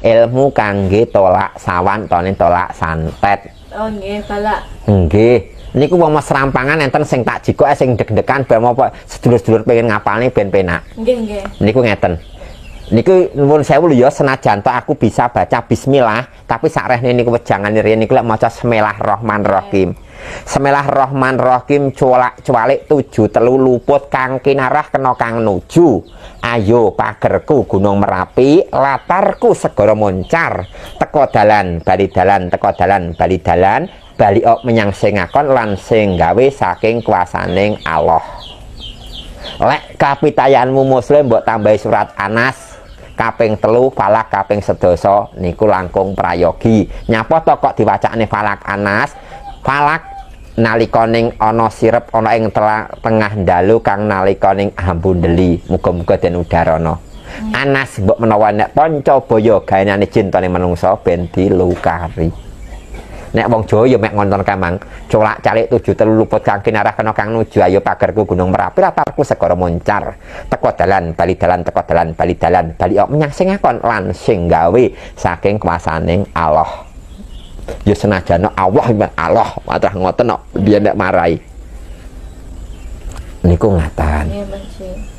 Ilmu kangge tolak sawan tone tolak santet. Oh nggih, falak. Nggih. Niku wong mas rampangan enten sing tak jikok sing deg-degan ben apa sedulur-sedulur pengen ngapalne ben penak. Nggih, nggih. Niku ngeten. Niku nuwun sewu lho ya, senajan to aku bisa baca bismillah, tapi sakrehne niku wejangan riyen niku lek maca Bismillahirrahmanirrahim. Bismillahirrahmanirrahim cuwalak cuwalik tuju telu luput kang kinarah kena kang nuju. Ayo pagerku Gunung Merapi, latarku segara moncar. Teko dalan bali dalan teko dalan bali dalan, bali ok menyang sing ngakon lan sing gawe saking kuasaning Allah. Lek kapitayanmu muslim mbok tambahi surat Anas kaping 3, falak kaping 10 niku langkung prayogi. Nyapa to kok diwacakne falak Anas? Falak nalika ning ana sirep ana ing tengah dalu kang nalika ning ambu ndeli, muga-muga den udarana. Anas mbok menawa nek pancabaya gaenane jin tane manungsa ben dilukari. Nek wong Jawa ya mek ngonton kamang, colak calik tuju telu luput kang kinarah kena kang nuju, ayo pagerku Gunung Merapi latarku segara moncar. Teko dalan bali dalan teko dalan bali dalan bali ok menyang sing ngakon lan sing gawe saking kuasaning Allah. Ya senajan Allah Allah matrah ngoten kok biyen nek marai. Niku ngaten. Nggih, Mbah.